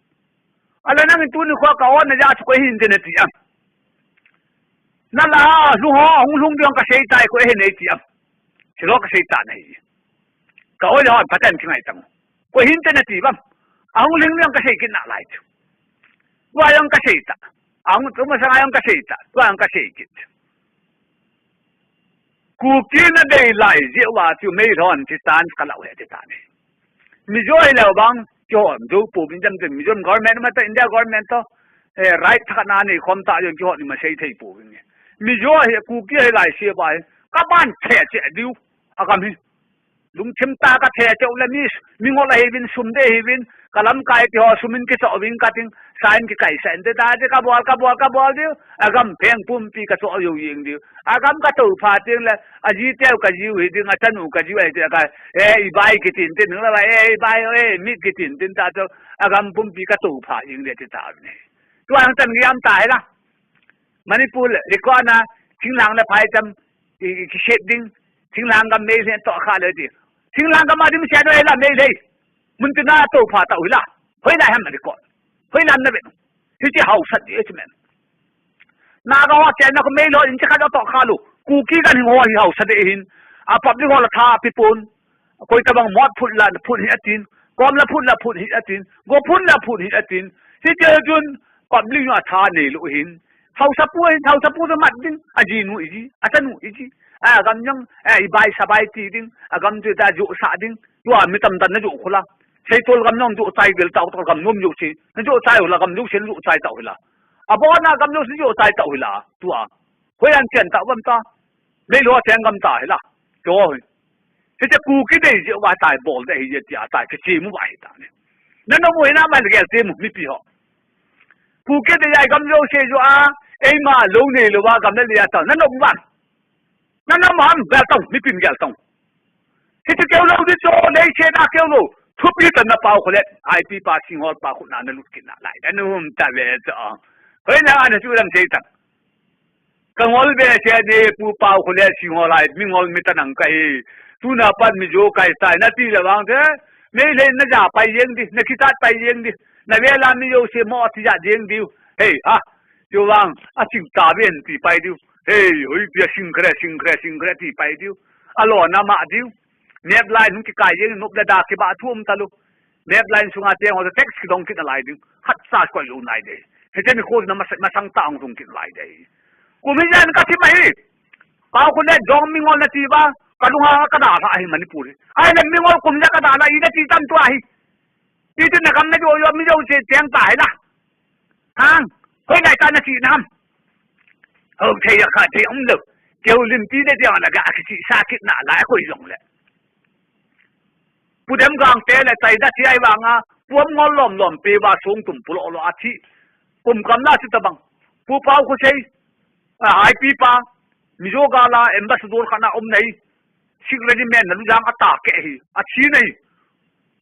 Ala nangin tuni kho ka on na ja chu koi hin te na ti am. Na la, lung ho, hung lung diang ka sei tai ko he nei ti am. Silo ka sei ta nei. Ka oi ho, patan ki ngai tang. Ko hin te na ti bam. A hung ling diang ka sei kin na lai chu. Wa yang ka sei ta. A hung tu ma sa yang ka sei ta. Wa yang ka sei kit. Kuki na dei lai jeh uva chu meilhon ti tan ka lau he ti tan. Mizo hi leu bang, kihon, zo pu bin jam jam, Mizo government ma ta, India government to, eh, right thak na nei khom ta jong kihon ni ma sei thei pu bin. Mizo hi Kuki hi lai se bai, ka ban the che diu, a kam hi. Lungthim tah a ka the cheh u le mi, mi ngol ahi vin, sum dei ahi vin, ka lamkai ti ho sum in kichoh vin ka ting, sign kikai sa in te ta te ka bol, ka bol, ka bol diu, a gam pheng pumpi ka choh jou jeng diu. A gam ka tou pha teng le, a ji teu ka jiu hi ding, a chanu ka jiu ahi te ka, eh, i bai kitin tin, la, eh, i bai, eh, mit kitin tin ta chu, a gam pumpi ka tou pha jeng le ti ta ne. Tua hang chan giam ta hi la. Manipur le, record na, Thinglhang le Phaicham, i, i, kisep ding, Thinglhang gam Meitei toh kha le ti. Thinglhang gam a dim sia do hi la Meitei. Mun tin a tou pha ta u hi la. Hoi la ham record. Hoi lam na ve. Hiche haosa di e chi men. Naga ho chen na ko Meilhei in chi kha do toh kha lu. Kuki kan hing ho hi haosa di hin. A public ho la tha pi pon. Koi tabang mot phut la phut hi atin, kom la phut la phut hi atin, go phut la phut hi atin. Hiche chun public a tha nei lou hin. Haosapu hin, haosapu chu mat ding, a jinu iji, a tanu iji. A gam jong, eh, i bai sa bai ti ding, a gam chu ta jo sa ding. Tua mi tam tan na jo khula. Seitol gam jong jo chai vel tau, tol gam nom jo si. Na jo chai hula gam jo si, jo chai tau hula. A bona gam jo si jo chai tau hula. Tua. Hoi an chen tau bam ta. Meilhei a cheng gam ta hi la. Cho hi. Hiche Kuki dei jeh uva tai bol dei hi jeh tia tai kichi mu va hi ta ne. Na nom u hi na man gel te mu mipi ho. Kuki dei a gam jo se jo a, eima lou nei lou a gam le le a ta. Na nom u va. Na nom ham gel tong, mipin gel tong. Hiche keu lou di cho, lei che na keu lou. Thupi tan na pau khole, I P pa Singhol pa khu na na lut kin na lai. Na nom ta ve cho. Hoi na ana chu lam sei tang. Ka ngol ve se ni pu pau khole Singhol lai, mi ngol mi ta nang ka hi. Tuna pan mi jo kai tai na ti le vang te. Meilhei na ja pai jeng di, na kitat pai jeng di. Na ve la mi jo se mo ti ja jeng di. Hei, ha. Chu vang, a ching ta ven ti pai diu. Hei, hoi pia sing kre, sing kre, sing kre ti pai diu. A lo na ma diu. Nep lai nung kikai jeng, nop le da kiba thum ta lu. Map line sunga cheng ho tax kidong kit nalai ding. Khat cha koi lou nai ding. Hiche nikho na masang, masang tah a hung lhung kit nalai ding. Kum hi jan ka thim ahi. Pau Khullen jong mingol nati uva, ka lung a ka dalha ahi Manipur hi. Ahile mingol kum ja ka dalha, ina ti tam tua hi. Iti na kam na jo jo mi jouse cheng ta hi la. Hang, hoilai tah na chi nam. Ho thei a kha thei um lou. Keu limpi de dia la ga kichi sa kit nalai koi jong le. Pu Demgang te le China ti ahi vanga, puam ngol lom lom pe va song tum pu lo lo a thi. Kum kam la chu tabang. Pu Pau Khosei, a, I P pa, Mizo gal a ambassador khat na um nei. Six regiment na lujang a ta ke hi, a thi nei.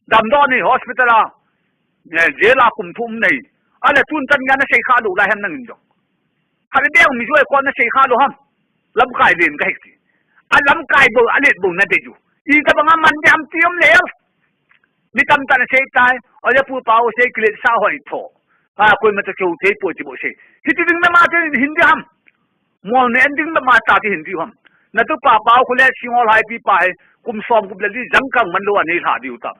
Damdoh nei hospital a, eh, jail a kum thum nei. Ale tun tan nga na sei kha lou lai hem nangin jong. Khat beh Mizo Accord na sei kha lou ham. Lamkai len ka hik ti. A lamkai bou, a let bou na dei u. Itabang a man ding ham ti um leu. Mi tamtah na sei tai. Ole Pu Pau sei kilet sa hoi tho. A, koima ta keu thei poi ti bou sei. Hiti ding na ma te hin ding ham. Mol ne ding na ma ta ti hin ding ham. Na tupa Pau Khullen Singol Haipi pa hi. Kum som kum le li jang kang man lou a nei lha diu tam.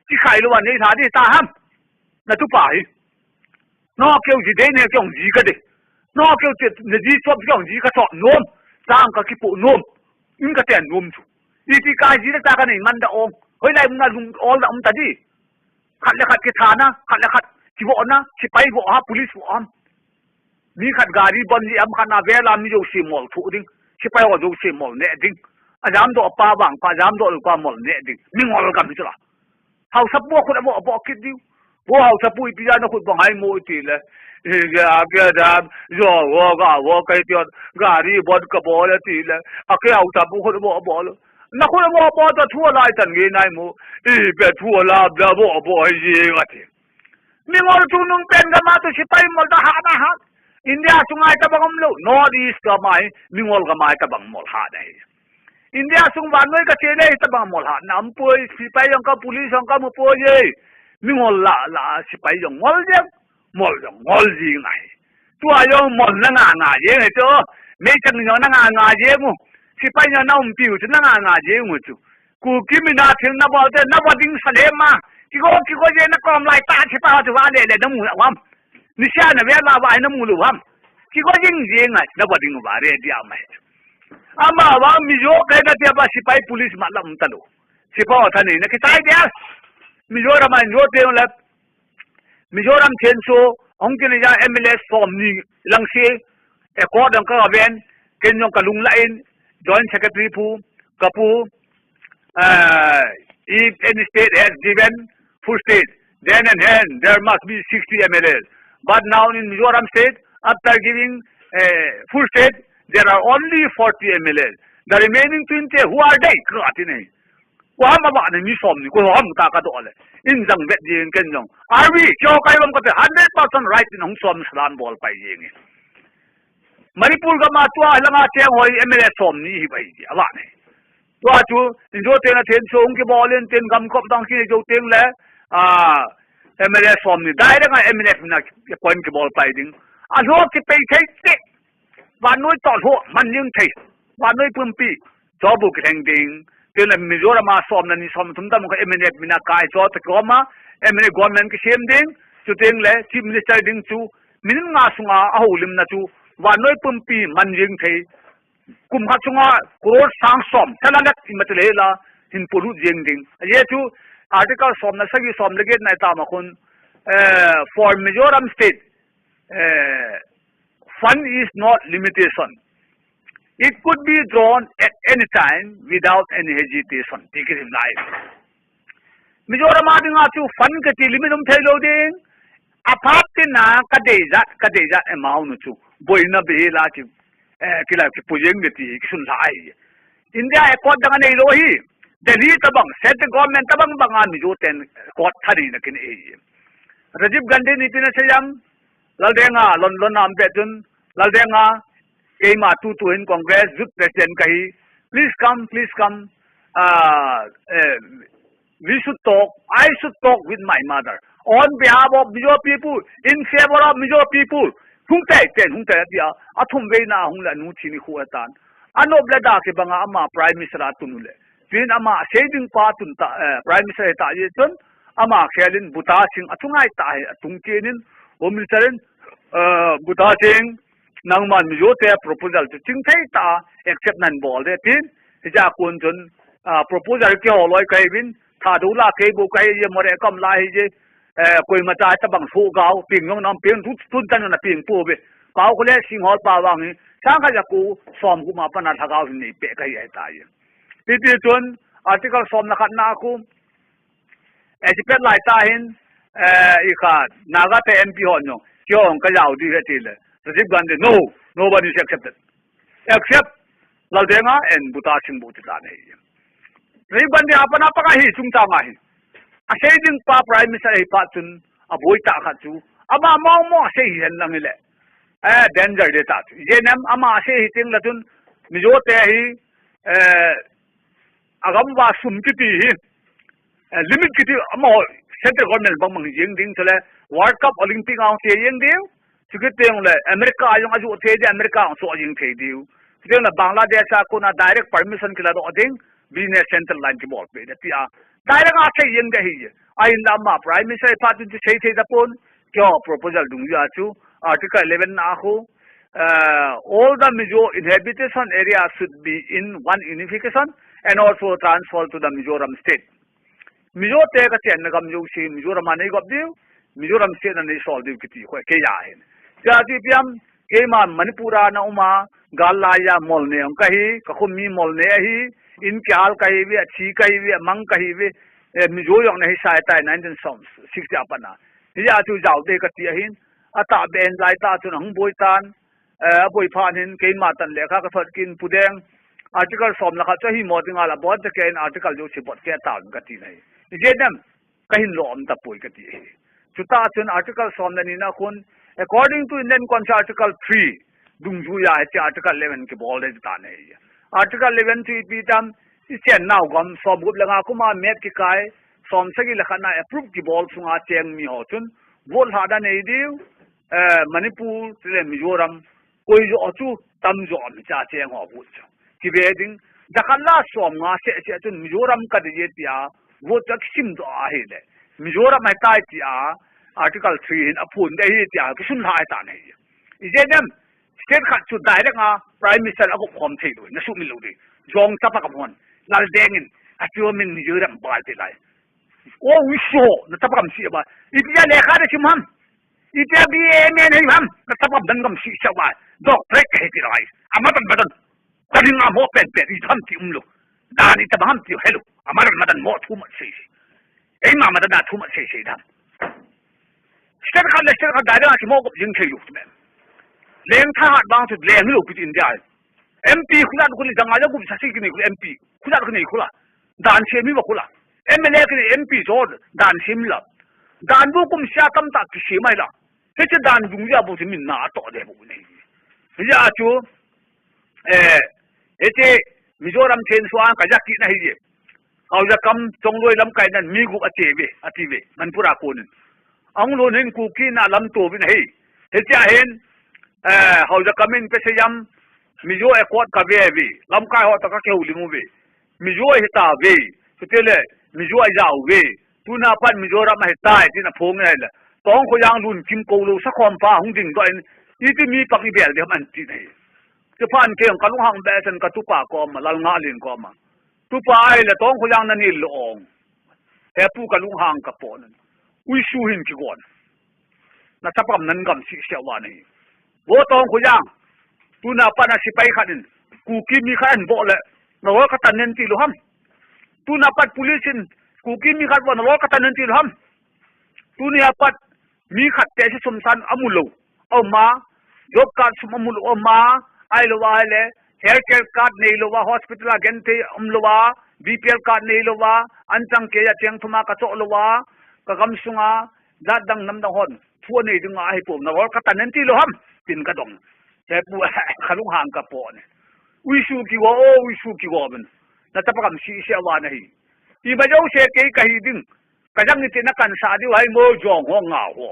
Chi khai lou a nei lha di ta ham. Na tupa hi. No keu ji dei ne keu ji ka dei. No keu te ne ji chop keu ji ka chop nom. Tang ka kipu nom. In ka ten nom chu. Iti ka ji da ta ka nei man da ong. Hoilai mun a lung ol da um ta di. Khat le khat kithana, khat le khat kivohna, sipai voh ha, police voh ham. Mi khat gari bon ji am khat na vela mi jouse mol thu ding. Sipai ho jouse mol ne ding. A jamdoh pa vang pa, jamdoh lu pa mol ne ding. Mingol gam hi chu la. Haosapu khut a voh, voh kit diu. Vo haosapu ipi ja na khut bang hai mo ti le. Hi ja ke ja jo vo ga vo kai ti on. Gari bon ka bol ti le. A ke haosapu khut a voh, voh lo. Na khut a voh, voh ta thu lai tan nge nai mo. Ipi thu la bla voh, voh ji ga ti. Mingol chungnung pen gam a tu sipai mol ta ha na ha. India sunga itabang um lou. North East gam a hi mingol gam a itabang mol ha da hi. India sung vannoi ka che le itabang mol ha. Na um poi sipai jong ka police jong ka mu poi ye. Mingol la la sipai jong ngol jeng. Mol jong ngol jing ahi. Tua jong mol na nga nga jeng ahi chu. Meichang jong na nga nga jeng u. Sipai jong na umpi u chu na nga nga jeng u chu. Kuki mi na thil na bol te, na bol ding sa le ma. Kigo, kigo je na kom lai ta che pa tu va le le na mu ham. Ni sia na ve ma va na mu lu ham. Kigo jing jing ngai, na bol ding va re dia mai. Ama va Mizo kai na te ba sipai police ma lam ta lo. Sipai tha ni na ki tai dia. Mizoram a jo te la. Mizoram Thenso, hung kile ja M L A som ni lang se, accord ang ka ven, ken jong ka lung la in, Joint Secretary pu, ka pu, uh, if any state has given full state, then and then there must be sixty M L As. But now in Mizoram state, after giving, uh, full state, there are only forty M L As. The remaining twenty, who are they? Ka ti nei. Ko ham aba ne mi som ni, ko ham ta ka do le. In jang vet jing ken jong. Are we, kyo kai bam ka te hundred percent right in hung som salam bol pai jing. Manipur gam a tua langa cheng hoi M L A som ni hi bai ji, aba ne. Tua chu, in jo teng a Thenso hung kibol in ten gam kop dang ki jo teng le, a, M L A som ni. Dai le nga M L A na point kibol pai ding. A lo ki pai thei te. Vannoi toh lho, man jing thei. Vannoi pumpi, cho bu kilheng ding. Tin le Mizoram a som na ni som thum tam ka M N F mina kai cho ta koma, M N F government kisem ding. Chuteng le Chief Minister ding chu, minute nga sunga a houlimna chu, vannoi pumpi man jing thei. Kum khat sunga crore sang som, thala lak ima te le la, hin polut jing ding. Ahi chu, Article som na sagi som le get nai ta ma khun, eh, for Mizoram state, eh, fund is not limitation. It could be drawn at any time without any hesitation. Ti kisim lai. Mizoram a dinga chu fund kati limit um thei lou ding. Aphat tina ka dei jat, ka dei jat amount nu chu. Boina be la ki, eh, kila ki pujeng de ti kisun lai. India accord dang nei lou hi. Delhi tabang, central government tabang banga Mizo ten accord thani na kin e. Rajiv Gandhi ni tina sayam, Laldenga, London a um pet chun, Laldenga, keima tutu hin Congress Youth President kahi, please come, please come, uh, uh, we should talk, I should talk with my mother. On behalf of Mizo people, in favor of Mizo people, hung tai ten, hung tai tia, athum veina hung le nu chini khu atan. Anop le da kibanga ama Prime Minister atun le. Tin ama seiding pa tun ta, eh, Prime Minister ta ye chun, ama khelin Buta Singh achungai tah hi atung chenin, Home Minister in, eh, Buta Singh, nangman Mizo te proposal chu chingthei tah a accept nan bol de tin, hiche a kon chun, ah, proposal kihol loi kahiuvin, Thadou la kei bou kahi je, Moreh kam la hije, eh, koima cha tabang sogao, peng jong nam peng tu, tun tan na peng pouve. Paokholen Singhol pa vang hi, sangkhat jako, som gup ma pat a lhagao hin nei peh kahi ahitai. Hiti chun, Article som le khat na khu, eh, chipet lai tah hin, eh, ikhat, Naga te M P hon jong, kihong kajao ding ahi tile. Rajiv Gandhi, no, nobody is accepted. Except Laldenga and Buta Singh bou ti tan ahi. Rajiv Gandhi a pat a pang ahi chungchang ahi. Asei ding pa Prime Minister ahi phat chun aboi tah khat chu. Ama mong mong asei hi hen lang hile. Eh, danger de tah chu. J N M ama asei hi teng le chun Mizo te hi, eh, agam uva sum kiti hi, eh, limit kiti amaho central government bang bang jeng ding chule World Cup Olympic a hung che jeng ding. Chuti teng le America a jong ajoh thei ding, America a hung so jeng thei ding. Chuti teng le Bangladesh a kona direct permission kila doh ding, business central line kibol peh ding tia. Direct a che jeng ding ahi. Ahinla ama Prime Minister ahi phat chun chu sei thei tapon, keiho proposal dungjuia chu, Article eleven na khu, uh, all the Mizo inhabitation area should be in one unification and also transfer to the Mizoram state. Mizo te kachenna gam jouse Mizoram a nei gop diu, Mizoram state a nei sol diu kiti khu kei a hin. Chuti piam, keima Manipur a na um a, gal laiya Molne hung kahi, ka khum mi Molne ahi, in kihal kahiuve, athi kahiuve, amang kahiuve, eh, Mizo jong nahi sai tai nineteen sixty a pat a. Hijeh a chu jao ding kati ahin, atahbeh in lai tah chun ahung boi tan, eh, aboi phat hin keima tan lekha kathot kit in Pu Deng, Article som le khat chu ahimo dinga la bol te kei in Article jouse bot kei tauvin kati nahi. Ijeh inem, kahin lom tapoi kati ahi. Chutah chun Article som le ni na khun, according to Indian Constitution Article three, dungjuia hiche Article eleven kibol ding ati tan ahi. Article eleven chu ipi tam, ichennau gam, som gup le nga kum a map kikai, som sagi le khat na approve kibol sunga cheng miho chun, vote lhahna nei diu, eh, Manipur, chule Mizoram, koi joh chu, tam joh a mi cha cheng ho vote chu. Kive ding, jakhat le som nga seh seh chun Mizoram kadei e tia, vote chu akisim doh ahile. Mizoram ahitai tia, Article three hin aphon ding ahi tia, kisun lhah ahitan ahi. Ijeh inem, state khat chu direct a Prime Minister agop khom thei lou, na sumil lou ding. Jong chapa kam hon, Laldenga in, atiu min Mizoram bal te lai. O, ui so, na chapa kam si ba. Ipi a lekha nasim ham. Ipi a B A M A nahi ham. Na chapa kam dan kam si sa ba. Doctorate kahi ti lai. Amatan matan. Kading a mo pen pen, i tham ti umlou. Dan i taba ham ti helou. Amatan matan mo thu mat sei sei. Eima matan na thu mat sei sei dam. State khat le state khat direct a kimo gop jing thei lou ti me. Leng thahat bang chu leng lou pi India. M P khujat khu ni janga ja gup sa si kini khu M P. Khujat khu ni khu la. Dan sem mi ba khu la. M L A kini M P jo dan sem la. Dan bu kum sia tam ta kisem mai la. Hiche dan dung ja bu min na to de bu ni. Ya chu, eh, hiche Mizoram chen suan ka ja kit na hi je. Haojakam Chongloi lamkai nan mi gup ache uve, ati uve, Manipur a konin. Ahung lhun hin Kuki na lamto uvin ahi. Hiche a hin, eh, Haojakam in Pasaiyam, Mizo Accord kave uve, lamkai ho toh kakihoulim uve. Mizo ahitauve, chutile, Mizo ajao uve. Tuna pat Mizoram ahitai, tin aphong in ahile. Tongkholjang lungkim koulou sakhom pa hung dingdoh in, iti mi pang ibel ding ham atin ahi. Chuphat in kei jong kalunghang behseh in katupa koma, Lalngahlin koma. Tupa ahile Tongkholjang nanel lou ong. He pu kalunghang kapon. Uisu hin kigon. Na chapa kam nan gam siseu va nahi. Vo Tongkholjang. Tuna pat na sepai khat in. Kuki mi khat in vo le. Na lol katan nen tilou ham. Tuna pat police in. Kuki mi khat vo na lol katan nen tilou ham. Tunia pat mi khat te si sum san amu lou. Aum a, job card sum amu lou aum a, ahilou ahile, health care card neilou a, hospital a genthei umlou a, B P L card neilou a, anchang keiya cheng thum a kachoh lou a, kagam sunga, jat dang nam dang hon, thu anei dinga ahipou, na lol katan nen tilou ham, tin kadong. He pu, kalunghang kapon. Uisu kigo, o, uisu kigo ben. Na chapa kam siseu va nahi. Ima jouse kei kahi ding. Kajang ni tina kansah diu hai mo jong ho ngao ho.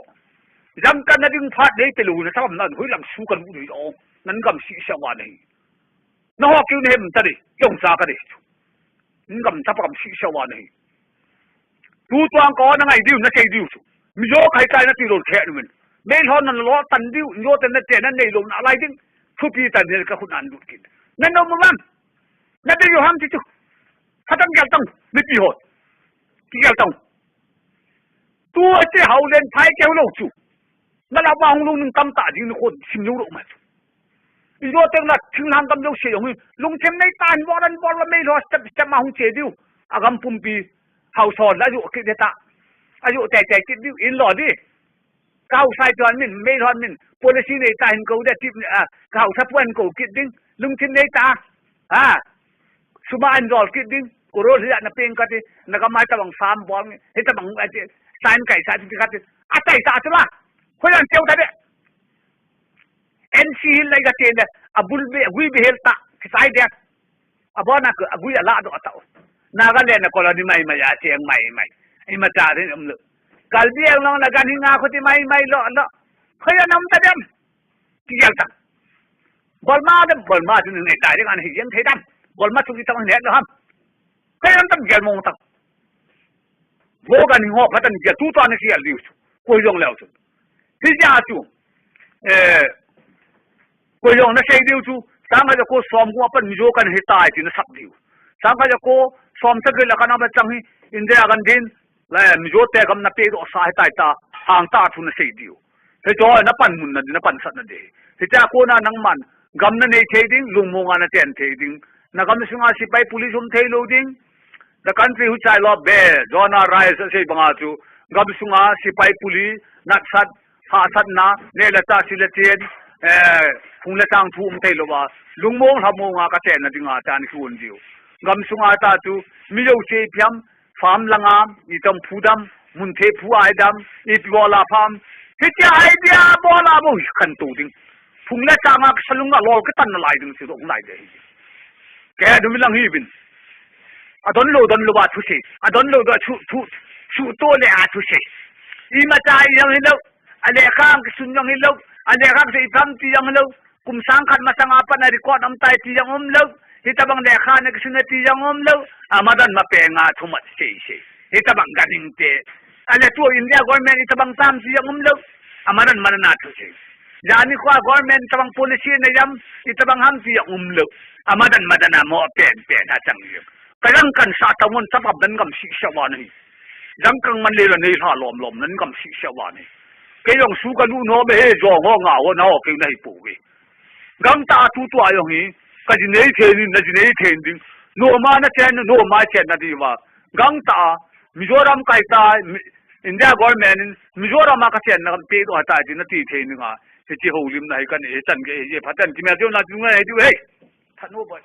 Jang kan na ding phat nei telou na tam nan hui lang su kan u dei o. Nan gam siseu va nahi. Na ho kiu ne hem ta dei, jong sa ka dei. Nan gam chapa kam siseu va nahi. Tu tuang ko na ngai diu, na sei diu chu. Mizo kahi tai nati lou khe nu min. Meilhon na lo tan diu, Mizo te nate nanei lou nalai ding. Thupi tan hel ka khut nan lut kit. Na nom u lam. Na dei u ham ti chu. Phatah in gel tang, mipi ho. Kigel tang. Tu a che hau len phai keu lou chu. Na la ma hung lou ning tam ta ding ni khon sim lou lou ma chu. Mizo te la thing nan tam lou se jong hi. Lungthim nei tan bol an bol la Meilhon step step ma hung che diu. A gam pumpi hau son la ju kit de ta. A ju tai tai kit diu in lo di. Ka hausa i tuan min, Meilhon min, policy nei ta hin ko de tip, ah, ka hausa puan ko kit ding, lungthim nei ta. Ah, suma an jol kit ding, koro hia na peng kati, na ka mai tabang sam bol nge, he tabang ati, sign kai sa ti kati, a tai sa tu la, hoi an teu ta de. N C Hills lai ka te de, a bul be, a gui be hel ta, kisai de. A bona ko, a gui a la do ta. Nagaland a colony mai mai a cheng mai mai. Ima cha rin um lo. Karbi Anglong la gan hi nga khuti mai mai lo lo. Khoya nam ta dem. Kigel ta. Burma dem, Burma chu nei tai ding an hi jeng thei dam. Burma chu ki tang het lo ham. Khoya nam tam gel mong ta. Vo kan hi ngo phat an gel tu ta ni gel liu chu. Koi jong leu chu. Hi ja chu. Eh, koi jong na sei diu chu. Sang ka ja ko som ko apan Mizo kan hi tai ti na sap diu. Sang ka ja ko som sa gel kan ba chang hi India kan din. La Mizo te gam na pe do sa hi tai ta. Hang ta thu na sei diu. He to na pan mun na, na pan sat na de. He ta ko na nang man. Gam na nei thei ding, lungmong a na chen thei ding. Na gam sunga sipai police um thei lo ding. The country which I love best, John R. Rice, a sei banga chu. Gam sunga sipai police, naksat, hahsatna, ne la ta si la chen, eh, phung le chang thu um thei lo ba. Lungmong lhamong a ka chen na dinga chan ki un diu. Gam sunga ta chu, mi lo che phiam, Farm langa, i tam phu dam, mun the phu ai dam, i pi bola pham. Hitia idea bola bo hi kan tu ding. Phung le changa ka salung a lol ka tan na lai ding si dong lai de. Ke du mi lang hi bin. A don lo don lo ba thu se. A don lo ba thu thu thu to le a thu se. I ma cha i yang hi lo. A le khang ka sun yang hi lo. A le khang se i pham ti yang hi lo. Kum sang khat masang a pat na record um tai ti jong um lou. Hitabang lekha na kisun na ti jong um lou. Amadan ma penga thumat sei sei. Hitabang ganing te. Ale tu India government hitabang tam ti jong um lou. Amadan madan a thu sei. Jani kho government tabang policy na jam hitabang ham ti jong um lou. Amadan madan a mo pen pen a chang jong. Ka jang kan sa ta mon sa pap dan gam si sa wa ni. Jang kang man le la nei la lom lom nan gam si sa wa ni. Ke jong su ka lu no be he jong ho nga ho na ho ke na hi pu ve. Gangtah a tutua jong hi, ka ji nei thei nin, na ji nei thei ding. Noma na chen, noma chen na diu va. Gangtah a, Mizoram kai ta, Mi-, India government in, Mizoram a ka chen na kan pe doh ta ti na ti thei ning a. Hichi ho lim na hi kan e chan ke e pha tan ti me jo na tu ngai diu hei. Tha no boy.